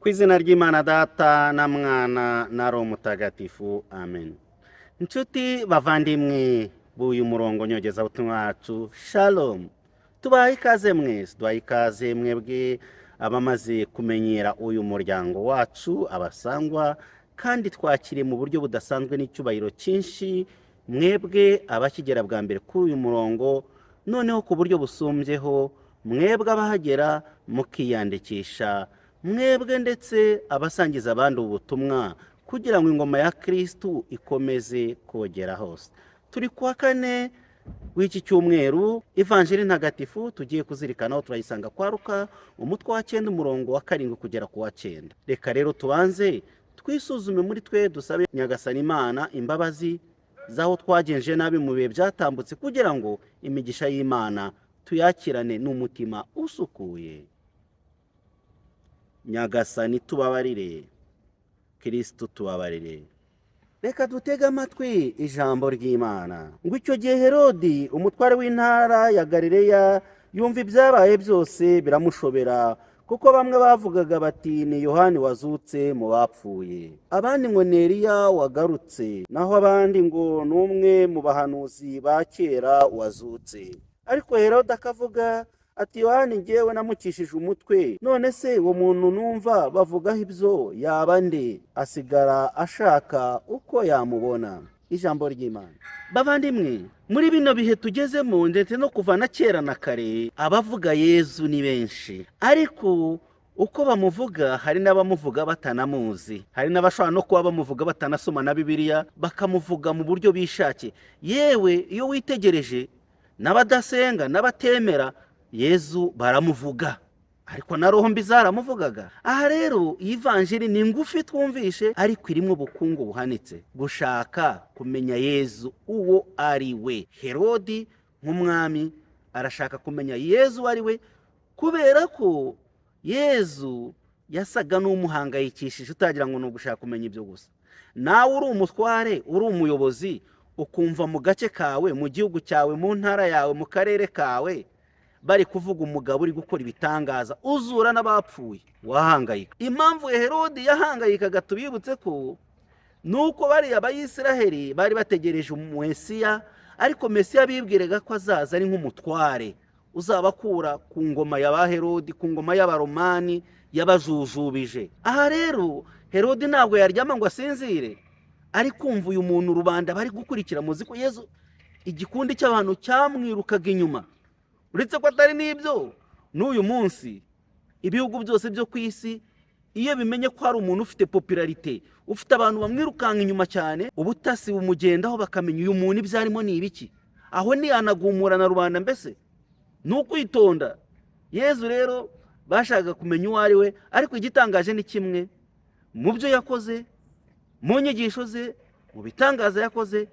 Ku izina ry'Imana Data na Mwana na Roho Mutagatifu, amen. Inshuti bavandimwe b'uyu murongo nyogezabutumwa wacu, shalom. Tubaha ikaze mwese, duhaye ikaze mwebwe abamaze kumenyera uyu muryango wacu, abasangwa, kandi twakiriye mu buryo budasanzwe n'icyubahiro cyinshi mwebwe abakigera bwa mbere kuri uyu murongo, noneho ku buryo busumbyeho mwebwe abahagera mukiyandikisha, mwebwe ndetse abasangiza abandi ubutumwa kugira ngo ingoma ya Kirisitu ikomeze kogera hose. Turi kuwa kane w'iki cyumweru, ivanjiri ntagatifu tugiye kuzirikanaho turayisanga kwa Luka, umutwe wa 9, umurongo wa 7 kugera ku wa 9. Reka rero tubanze twisuzume muri twe, dusabe Nyagasani Imana imbabazi z'aho twagenje nabi mu bihe byatambutse, kugira ngo imigisha y'Imana tuyakirane n'umutima usukuye. Nyagasani tubabarire, Kirisitu tubabarire. Reka dutege amatwi ijambo ry'Imana. Ngo icyo gihe Herodi umutware w'intara ya Galileya yumva ibyabaye byose, biramushobera, kuko bamwe bavugaga bati: "Ni Yohani wazutse mu bapfuye", abandi ngo: "Ni Eliya wagarutse", naho abandi ngo: "Ni umwe mu bahanuzi ba kera wazutse." Ariko Herodi akavuga ati: "Yohani ngewe namukishije umutwe, none se uwo muntu numva bavugaho ibyo yaba nde?" Asigara ashaka uko yamubona. Ijambo ry'Imana. Bavandimwe, muri bino bihe tugezemo, ndetse no kuva na kera na kare, abavuga Yezu ni benshi, ariko uko bamuvuga, hari n'abamuvuga batanamuzi, hari n'abashobora no kuba bamuvuga batanasoma na Bibiliya, bakamuvuga mu buryo bishakiye. Yewe, iyo witegereje, n'abadasenga n'abatemera Yezu baramuvuga, ariko na roho mbi zaramuvugaga. Aha rero iyi vanjiri ni ngufi twumvishe, ariko irimo ubukungu buhanitse: gushaka kumenya Yezu uwo ari we. Herodi nk'umwami arashaka kumenya Yezu uwo ari we, kubera ko Yezu yasaga n'umuhangayikishije, utagira ngo ni ugushaka kumenya ibyo gusa. Nawe uri umutware, uri umuyobozi, ukumva mu gace kawe, mu gihugu cyawe, mu ntara yawe, mu karere kawe, bari kuvuga umugabo uri gukora ibitangaza, uzura n'abapfuye, wahangayika. Impamvu Herodi yahangayikaga, tubibutse ko ni uko bariya Abayisiraheli bari bategereje Umumesiya, ariko Mesiya bibwiraga ko azaza ari nk'umutware uzabakura ku ngoma ya ba Herodi, ku ngoma y'Abaromani yabajujubije. Aha rero Herodi ntabwo yaryama ngo asinzire ari kumva uyu muntu rubanda bari gukurikira. Muzi ko Yezu igikundi cy'abantu cyamwirukaga inyuma. Uretse ko atari n'ibyo, n'uyu munsi ibihugu byose byo ku isi, iyo bimenye ko hari umuntu ufite popularité, ufite abantu bamwirukanka inyuma cyane, ubutasi bumugendaho, bakamenya uyu muntu ibyo arimo ni ibiki. Aho ntiyanagumura na rubanda, mbese ni ukwitonda. Yezu rero bashakaga kumenya uwo ari we, ariko igitangaje ni kimwe: mu byo yakoze, mu nyigisho ze, mu bitangaza yakoze,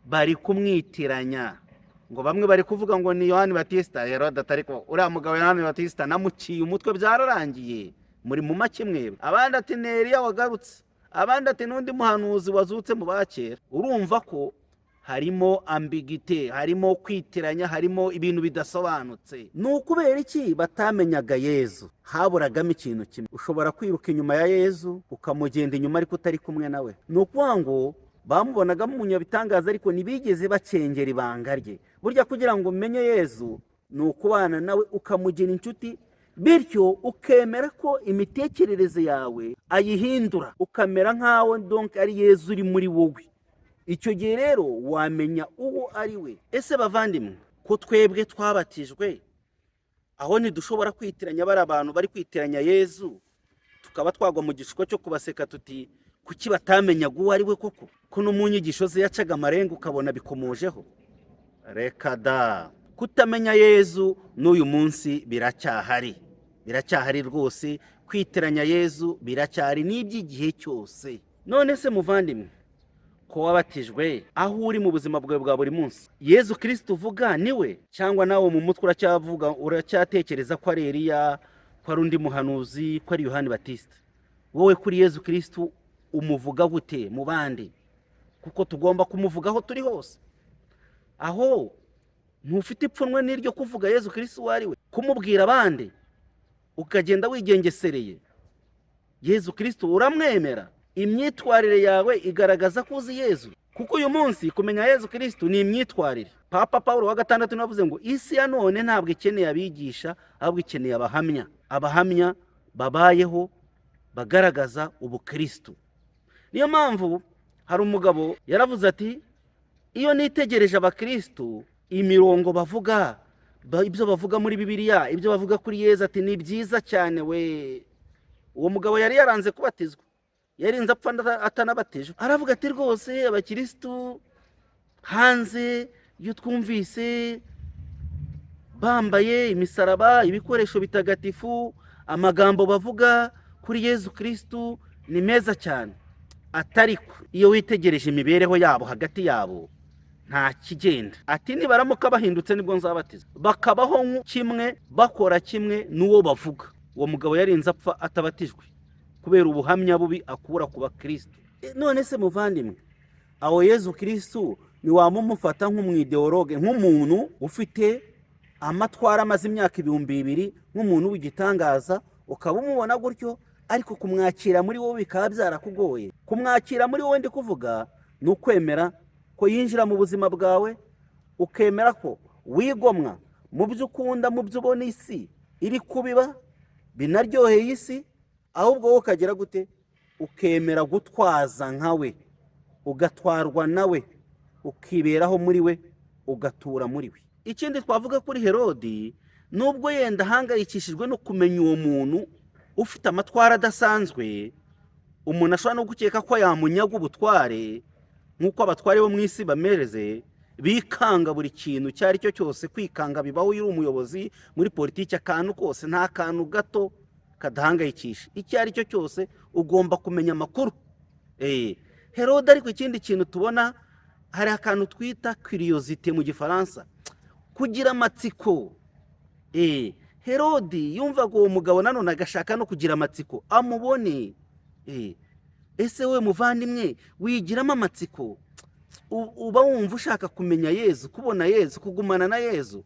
bari kumwitiranya. Ngo bamwe bari kuvuga ngo ni Yohani Batisita. Herode atari ko uriya mugabo Yohani Batisita namuciye umutwe, byararangiye, muri mu make mwebwe. Abandi ati: "Ni Eliya wagarutse", abandi ati: "N'undi muhanuzi wazutse mu bakera." Urumva ko harimo ambiguïté, harimo kwitiranya, harimo ibintu bidasobanutse. Ni ukubera iki batamenyaga Yezu? Haburagamo ikintu kimwe. Ushobora kwiruka inyuma ya Yezu, ukamugenda inyuma, ariko utari kumwe nawe. Ni ukuvuga ngo bamubonagamo umunyabitangaza, ariko ntibigeze bacengera ibanga rye. Burya kugira ngo umenye Yezu ni ukubana nawe, ukamugira inshuti, bityo ukemera ko imitekerereze yawe ayihindura, ukamera nk'aho donc ari Yezu uri muri wowe. Icyo gihe rero wamenya uwo ari we. Ese bavandimwe, ko twebwe twabatijwe, aho ntidushobora kwitiranya bari abantu bari kwitiranya Yezu, tukaba twagwa mu gishuko cyo kubaseka tuti: "Kuki batamenyaga uwo ari we koko, ko no mu nyigisho ze yacaga amarenga ukabona bikomojeho?" Reka da! Kutamenya Yezu n'uyu munsi biracyahari, biracyahari rwose. Kwitiranya Yezu biracyahari n'iby'igihe cyose. None se muvandimwe, ko wabatijwe, aho uri mu buzima bwawe bwa buri munsi, Yezu Kirisitu uvuga niwe, cyangwa nawe mu mutwe uracyavuga, uracyatekereza ko ari Eliya, ko ari undi muhanuzi, ko ari Yohani Batisita? Wowe kuri Yezu Kirisitu umuvuga gute mu bandi? Kuko tugomba kumuvuga aho turi hose. Aho ntufite ipfunwe n'iryo kuvuga Yezu Kirisitu uwo ari we, kumubwira abandi, ukagenda wigengesereye? Yezu Kirisitu uramwemera? Imyitwarire yawe igaragaza ko uzi Yezu? Kuko uyu munsi kumenya Yezu Kirisitu ni imyitwarire. Papa Paul wa gatandatu navuze ngo isi ya none ntabwo ikeneye abigisha, ahubwo ikeneye abahamya, abahamya babayeho bagaragaza ubukirisitu. Niyo mpamvu hari umugabo yaravuze ati iyo nitegereje abakirisitu, imirongo bavuga, ibyo bavuga muri Bibiliya, ibyo bavuga kuri Yezu, ati ni byiza cyane we. Uwo mugabo yari yaranze kubatizwa, yarinze apfa atanabatijwe. Aravuga ati rwose abakirisitu hanze iyo twumvise bambaye imisaraba, ibikoresho bitagatifu, amagambo bavuga kuri Yezu Kirisitu ni meza cyane, atariko iyo witegereje imibereho yabo hagati yabo nta kigenda. Ati nibaramuka bahindutse nibwo nzabatizwa, bakabaho kimwe, bakora kimwe n'uwo bavuga. Uwo mugabo yarinze apfa atabatijwe kubera ubuhamya bubi akura ku bakirisitu. None se muvandimwe, aho Yezu Kirisitu ntiwamumufata nk'umwideologe, nk'umuntu ufite amatwara amaze imyaka 2000, nk'umuntu w'igitangaza, ukaba umubona gutyo, ariko kumwakira muri wowe bikaba byarakugoye? Kumwakira muri wowe ndi kuvuga ni ukwemera ko yinjira mu buzima bwawe, ukemera ko wigomwa mu byo ukunda, mu byo ubona isi iri kubiba binaryoheye isi, ahubwo wowe ukagira gute? Ukemera gutwaza nkawe, ugatwarwa nawe, ukiberaho muri we, ugatura muri we. Ikindi twavuga kuri Herodi, nubwo yenda ahangayikishijwe no kumenya uwo muntu ufite amatwara adasanzwe, umuntu ashobora no gukeka ko yamunyaga ubutware, nk'uko abatware bo mu isi bamereze, bikanga buri kintu icyo ari cyo cyose. Kwikanga bibaho iyo uri umuyobozi muri politiki, akantu kose, nta kantu gato kadahangayikisha, icyo ari cyo cyose ugomba kumenya amakuru. Herode ariko ikindi kintu tubona, hari akantu twita curiosité mu Gifaransa, kugira amatsiko. Herodi yumvaga uwo mugabo nanone agashaka no kugira amatsiko amubone. Ese we muvandimwe, wigiramo amatsiko? Uba wumva ushaka kumenya Yezu, kubona Yezu, kugumana na Yezu?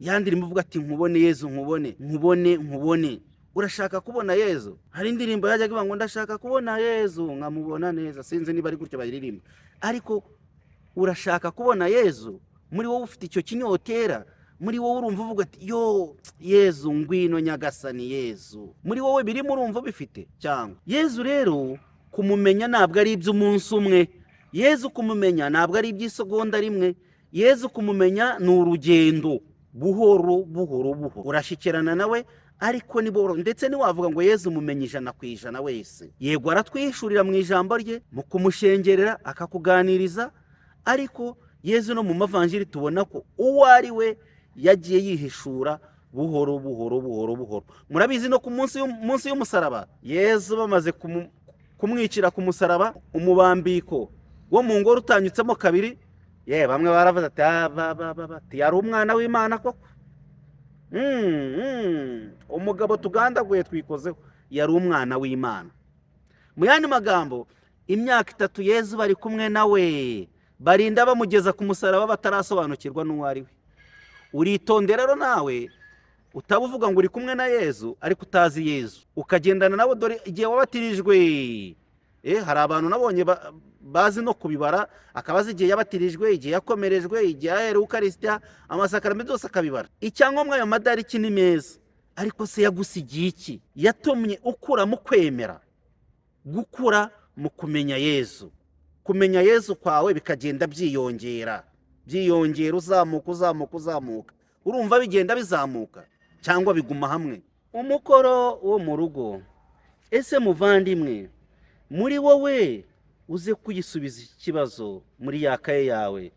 Ya ndirimbo ivuga ati nkubone Yezu, nkubone, nkubone, nkubone. Urashaka kubona Yezu? Hari indirimbo yajyaga ivuga ngo ndashaka kubona Yezu nkamubona neza, sinzi niba ari gutyo bayiririmba, ariko urashaka kubona Yezu? Muri wowe ufite icyo kinyotera? Muri wowe urumva uvuga ati yo Yezu ngwino, Nyagasani Yezu? Muri wowe birimo, urumva bifite? Cyangwa Yezu rero kumumenya ntabwo ari iby'umunsi umwe, Yezu kumumenya ntabwo ari iby'isegonda rimwe, Yezu kumumenya ni urugendo, buhoro buhoro buhoro urashyikirana nawe, ariko ni buhoro. Ndetse ntiwavuga ngo Yezu umumenye 100% wese. Yego aratwihishurira mu ijambo rye, mu kumushengerera akakuganiriza, ariko Yezu no mu mavanjiri tubona ko uwo ari we yagiye yihishura buhoro buhoro buhoro buhoro. Murabizi no ku munsi y'umusaraba, Yezu bamaze kumwicira ku musaraba, umubambiko wo mu ngoro utanyutsemo kabiri, ye bamwe baravuze ati ba ba ba, yari umwana w'Imana koko, umugabo tugandaguye twikozeho, yari umwana w'Imana. Mu yandi magambo, imyaka 3 Yezu bari kumwe nawe, barinda bamugeza ku musaraba batarasobanukirwa n'uwo ari we. Uritonde rero nawe utaba uvuga ngo uri kumwe na Yezu ariko utazi Yezu, ukagendana nawe. Dore igihe wabatirijwe, hari abantu nabonye bazi no kubibara, akaba azi igihe yabatirijwe, igihe yakomerejwe, igihe yaherewe ukarisitiya, amasakaramentu byose akabibara. Icyangombwa ayo madariki ni meza, ariko se yagusigiye iki? Yatumye ukura mu kwemera, gukura mu kumenya Yezu, kumenya Yezu kwawe bikagenda byiyongera, byiyongera, uzamuka, uzamuka, uzamuka. Urumva bigenda bizamuka cyangwa biguma hamwe? Umukoro wo mu rugo: ese muvandimwe, muri wowe uze kuyisubiza iki kibazo muri ya kaye yawe,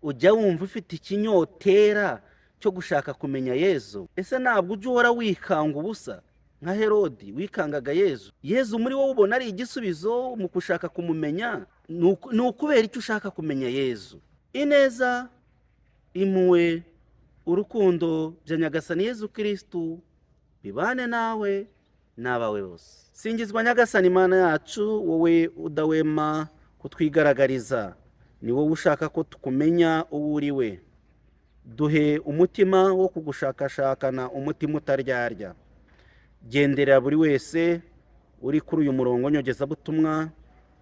ujya wumva ufite ikinyotera cyo gushaka kumenya Yezu? Ese ntabwo ujya uhora wikanga ubusa nka Herodi wikangaga Yezu? Yezu muri wowe ubona ari igisubizo mu gushaka kumumenya? Ni ukubera icyo ushaka kumenya Yezu? Ineza, impuhwe, urukundo bya Nyagasani Yezu Kirisitu bibane nawe n'abawe bose. Singizwa Nyagasani Imana yacu, wowe udahwema kutwigaragariza, ni wowe ushaka ko tukumenya uwo uri we. Duhe umutima wo kugushakashakana umutima utaryarya. Genderera buri wese Uri kuri uyu murongo nyogezabutumwa,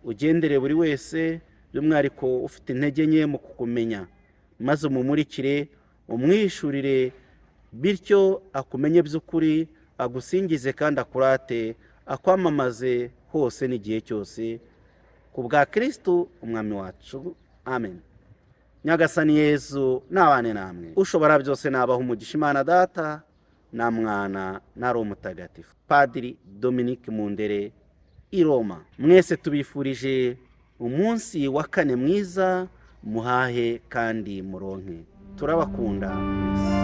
ugendere buri wese, by'umwihariko ufite intege nke mu kukumenya, maze umumurikire, umwishurire, bityo akumenye by'ukuri, agusingize kandi akurate, akwamamaze hose n'igihe cyose, ku bwa Kirisitu Umwami wacu. Amen. Nyagasani Yezu nabane namwe. Ushobora byose nabaha umugisha, Imana Data na Mwana na Roho Mutagatifu. Padiri Dominique Mundere i Roma. Mwese tubifurije umunsi wa kane mwiza, muhahe kandi muronke. Turabakunda mwese.